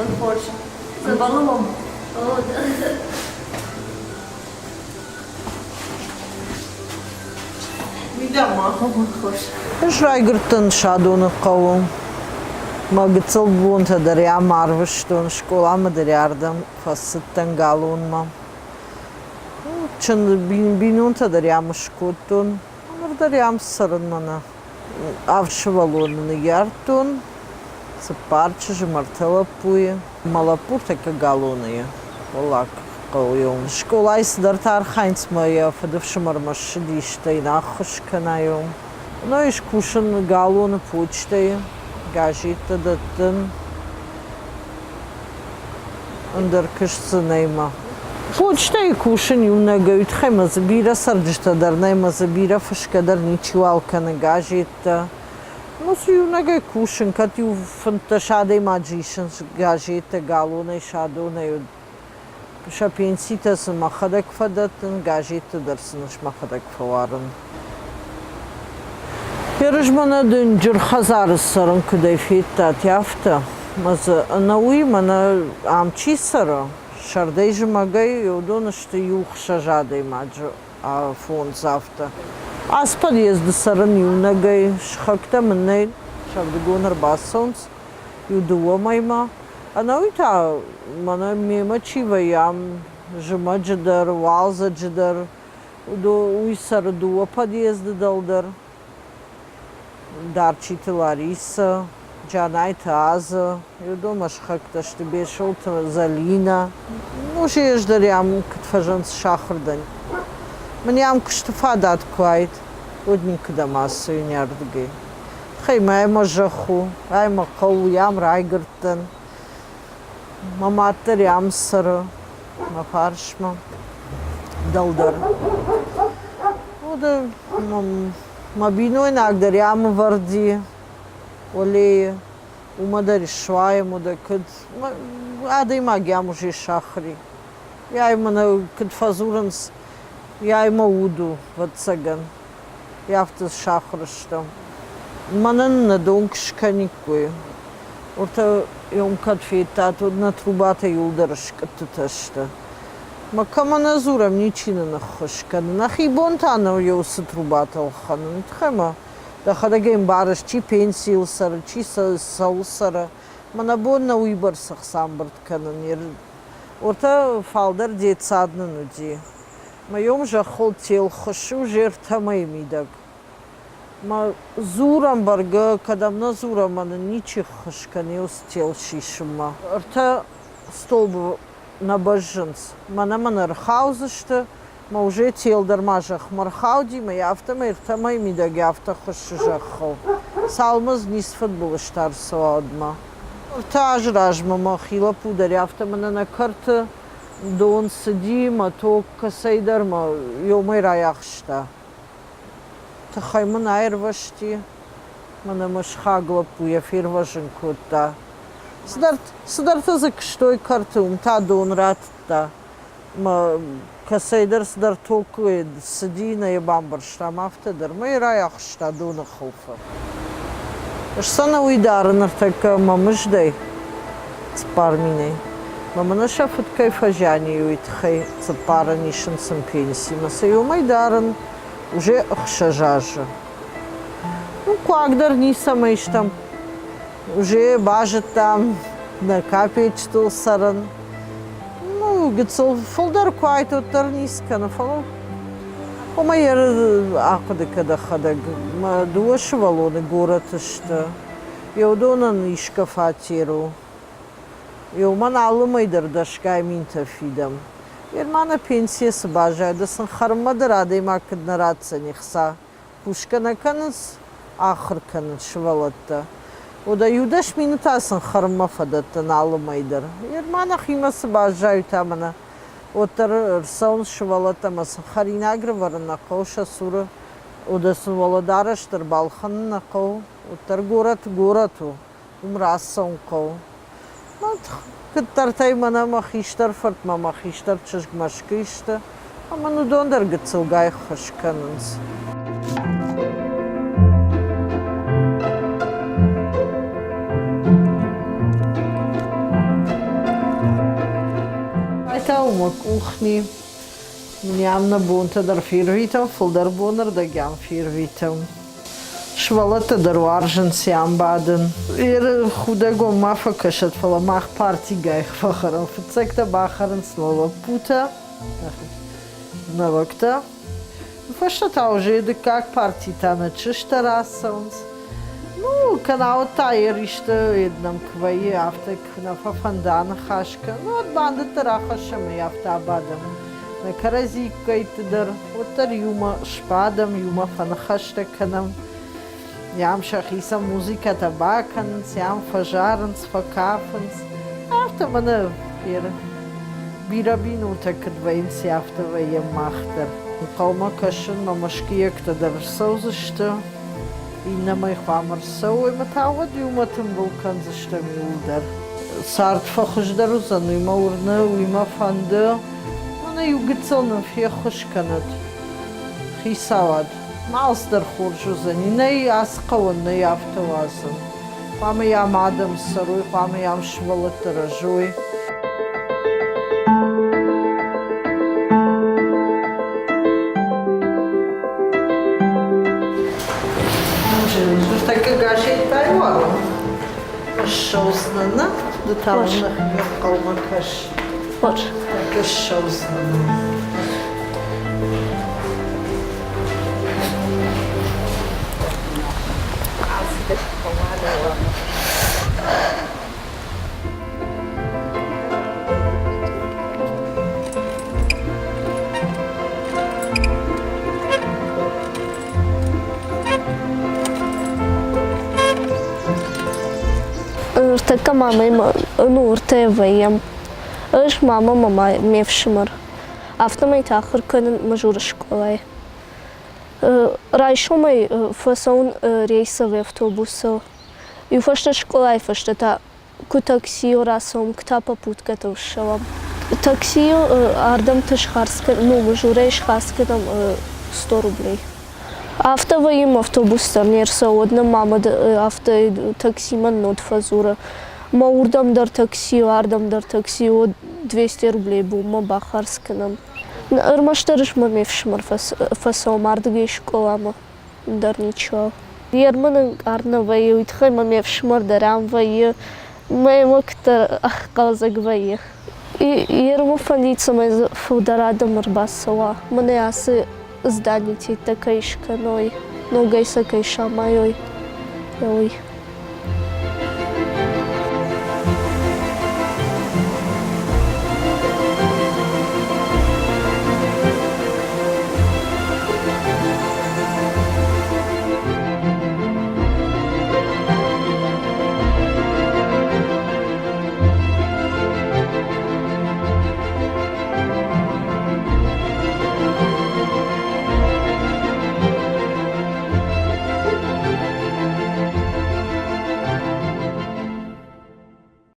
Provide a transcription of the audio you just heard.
Бон хорз. Ӕмбӕлы уӕм? Мидӕмӕ. Бон хорз. Ӕз райгуырдтӕн Садоны хъӕуы. Мӕ гыццыл бонтӕ дӕр ӕм арвыстон, скъоламӕ дӕр ардӕм фӕцыдтӕн галонмӕ. Бинонтӕ дӕр ӕм скодтон. Ныр дӕр ӕм цӕрын мӕнӕ. Авд сывӕллоны ныййардтон, цыппар чызджы мӕ ӕртӕ лӕппуйы. Мӕ лӕппу ӕртӕккӕ галоны уӕллаг хъӕуы. Скъолайы цыдӕртӕ архайынц мӕ йӕ фыдыфсымӕрмӕ ссыди, стӕй йын ӕххуыс кӕнаём. Ну, ис кусын галоны почтӕйы, газеттӕ дӕттын. Ӕндӕр куыст дзы нӕй мӕ. Почтӕйы кусын иунӕгӕй, уый тыххӕй мӕ дзы бирӕ цӕрджытӕ дӕр нӕй, мӕ дзы бирӕ фысгӕ дӕр ничиуал кӕны газеттӕ. Ну, цы иунӕгӕй кусын, кӕд иу 15 адӕймаджы исынц газеттӕ галонӕй, садонӕй, уӕд сӕ пенситӕ сын мӕхӕдӕг фӕдӕттын, газеттӕ дӕр сын ӕз мӕхӕдӕг фӕуарын. Ерысмӕ нӕ дынджыр хӕдзары цӕрын куыдӕй федтат, афтӕ. Мӕ дзы ӕнӕуый мӕнӕ ам чи цӕры, сӕрдӕй-зымӕгӕй уыдон сты иу-хсӕз адӕймаджы фондз афтӕ. Ацы подъезды цӕрын иунӕгӕй, сыхӕгтӕ мын нӕй. Сӕрдыгон ӕрбацӕуынц иу-дыууӕ мӕймӕ. Ӕнӕуый та мӕнӕ мемӕ чи вӕййы ам зымӕджы дӕр, уалдзӕджы дӕр, уый цӕры дыууӕ подъезды дӕлдӕр. Дарчиты Ларисӕ, Джанайты Азӕ, уыдон мӕ сыхӕгтӕ сты Бесолты Зӕлинӕ. Може ӕз дӕр ам куыд фӕзӕн сахуыр дӕн. Мын ам куысты фадат куы уаид, уӕд никуыдӕм ацӕуин ардыгӕй. Тыххӕй мӕ ӕмӕ зӕхх у, ӕмӕ хъӕу у, ам райгуырдтӕн. Мӕ мад дӕр ам цӕры, мӕ фарсмӕ, дӕлдӕр. Уӕдӕ мӕ бинойнаг дӕр ам ӕвӕрди уӕлейы, уымӕ дӕр суайӕм, уӕдӕ куыд адӕймаг ам уже сахуыр и. Яй мӕнӕ куыд фӕдзурынц, яй мӕ уд у, ӕвӕццӕгӕн. Афтӕ сахуыр стӕм. Мӕнӕн нӕ дон куы скӕниккой, уӕртӕ йӕм кӕд федтат, уӕд нӕ трубатӕ иуылдӕр скъуыдтытӕ сты. Мӕ кӕмӕ нӕ дзурӕм, ничи нын ӕххуыс кӕны. Нӕхи бон та нӕу йӕ уыцы трубатӕ ӕлхӕнын. Тыххӕй мӕ дӕхӕдӕг ӕмбарыс, чи пенсийыл цӕры, чи цӕуыл цӕры. Мӕнӕ бон нӕ уыйбӕрц ӕхца ӕмбырд кӕнын. Уӕртӕ фалдӕр детсад нын уыди. Мӕ зӕххыл тел хуыссы уже ӕртӕ мӕйы мидӕг. Мӕ дзурӕм бӕргӕ, кӕдӕм нӕ дзурӕм, мӕ нын ничи ххуыс кӕны уыцы тел сисынмӕ. Ӕртӕ столбы нӕ бӕззынц. Мӕнӕ мӕн ӕрхаудзысты, мӕ уже тел дӕр ма зӕхмӕ ӕрхауди, мӕ афтӕмӕй ӕртӕ мӕйы мидӕг афтӕ хуыссы зӕххыл. Цалынмӕ дзы ницы фыдбылызтӕ ӕрцӕуа, уӕдмӕ. Ӕртӕ азы размӕ мӕхи лӕппу дӕр афтӕ мӕнӕ нӕ кӕрты Дон цыди, мӕ ток кӕцӕйдӕр мӕ ёмӕй райахста. Тыххӕй мын аирвӕзти, мӕнӕ мӕ сыхаг лӕппу йӕ фервӕзын кодта. Цыдӕртӕ дзы куыстой кӕрты, уым та дон ратыдта. Мӕ кӕцӕйдӕр цыдӕр ток цыди, нӕ йӕ бамбӕрстам афтӕ дӕр. Мӕ йӕ райахста доны хуылфы. Ӕз уый дары ныртӕккӕ мӕ мыздӕй цыппар минӕй. Мӕ мӕнӕ сӕ фыд кӕй фӕзиан и, уый тыххӕй цыппарӕн исын сын пенси. Мӕ сӕ уымӕй дарын уже ӕхсӕз азы. Ну, хъуаг дӕр ницӕмӕй стӕм. Уже базыдтам нӕ капеччытыл цӕрын. Ну, гыццыл фылдӕр куы уайд, уӕддӕр ницы кӕны, фӕлӕ Омӕ йӕ ахъуыды кӕ дӕхӕдӕг. Мӕ дыууӕ сывӕллоны горӕты сты. Еуыдонӕн исгӕ фатер у. Еумӕн алы мӕй дӕр дӕсгай минтӕ фидӕм. Ма нӕ пенсийӕ цы баззайы, ды сын хӕрынмӕ дӕр адӕймаг куыд нӕ ратдзӕни хца. Кусгӕ нӕ кӕнынц, ахуыр кӕнынц сывӕллӕттӕ. Уӕдӕ иу-дӕс мины та сын хӕрынмӕ фӕдӕттын алы мӕй дӕр. Ма нӕхимӕ цы баззайут ӕмӕ нӕ уӕддӕр ӕрцӕуынц сывӕллӕттӕ ӕмӕ сын хӕринаг рывӕрын нӕ хъӕуы сӕ цуры, уӕдӕ сын уӕлӕдарӕс дӕр балхӕнын нӕ хъӕуы, уӕддӕр горӕт горӕт у, уым рацӕуын хъӕуы. Куыддӕртӕй мӕнӕ мӕ хистӕр фыртмӕ мӕ хистӕр чызг Мӕскуыйы сты, ӕмӕ уыдон дӕр гыццылгай ххуыс кӕнынц. Уымӕ къухни. Ам нӕ бонтӕ дӕр фервитӕм, фылдӕр бонырдӕг ам фервитӕм. Сывӕллӕттӕ дӕр уарзынц ам бадын. Еры худӕгон ма фӕкӕсӕд, фӕлӕ мах партигай фӕхӕрӕм. Фыццӕгтӕ бахӕрынц нӕ лӕппутӕ, нӕуӕгтӕ. Фӕстӕ та уже дыккаг парти та нӕ чызджытӕ рацӕуынц. Ну, кӕнӕуӕд та ерысты нӕм куы вӕййы, афтӕ куы нӕ фӕфӕнды аныхас кӕнын, уӕд бандӕттӕ рахӕссӕм ӕй афтӕ абадӕм. Нӕ кӕрӕдзийы кӕйтты дӕр, уӕддӕр иумӕ сбадӕм, иумӕ фӕныхӕстӕ кӕнӕм. Ам сӕхицӕн музыкӕтӕ бакӕнынц, ам фӕзарынц, фӕкафынц. Афтӕ мӕнӕ бирӕ бинонтӕ куыд вӕййынц, афтӕ вӕййӕм мах дӕр. Ӕнхъӕлмӕ кӕсынмӕ мӕскуыйӕгтӕ дӕр ӕрцӕудзысты, иннӕмӕй хъуамӕ ӕрцӕуой ӕмӕ та уӕд иумӕ тымбыл кӕндзыстӕм иуылдӕр. Цард фӕхуыздӕр уыдзӕн, уый мӕ уырны, уый мӕ фӕнды. Мӕнӕ иу гыццыл нын феххуыс кӕнӕд хицауад. Алцыдӕр хорз уыдзӕни. Нӕй ацы хъӕуӕн нӕй афтӕ уадзын. Хъуамӕ йӕм адӕм цӕрой, хъуамӕ йӕм сывӕллӕттӕ рӕзой. Ныртӕккӕ газеттӕй уарон. Ссӕудзынӕн, ды та нӕхимӕ хъӕумӕ кӕс. Хорз. Тӕккӕ ссӕудзынӕн. Ныртӕккӕ мамӕимӕ, ну, ӕртӕ вӕййӕм. Ӕз, мамӕ ӕмӕ ме фсымӕр. Афтӕмӕй та ахуыр кӕнын Мызуры скъолайы. Райсомӕй фӕцӕуын рейсовый автобусыл. Иу фӕстӕ скъолайы фӕстӕ та куы таксийыл рацӕуӕм, куы та попуткӕтыл ссӕуӕм. Таксийыл ардӕмты схардз кӕнӕм, ну, Мызурӕй схардз кӕнӕм 100 рублей. Афтӕ вӕййӕм автобус дӕр не рцӕуы, уӕд нӕм мамӕ афтӕ таксимӕ нод фӕдзуры. Мӕ уырдӕм дӕр такси, ардӕм дӕр такси, уӕд 200 рублей бонмӕ бахардз кӕнӕм. Ӕрмӕстдӕр ӕз мӕ ме фсымӕр фӕцӕуӕм ардыгӕй скъоламӕ, ӕндӕр ничиуал. Йе рмын ӕнкъард нӕ вӕййы, уый тыххӕй мӕ ме фсымӕр дӕр ам вӕййы, мӕ мӕгтӕ хъӕлдзӕг вӕййы. Йе рмы фӕндид, цӕмӕй дзы фылдӕр адӕм ӕрбацӕуа. Мӕнӕ ацы зданитӕ кӕй скӕной, ногӕй сӕ кӕй самайой, уый.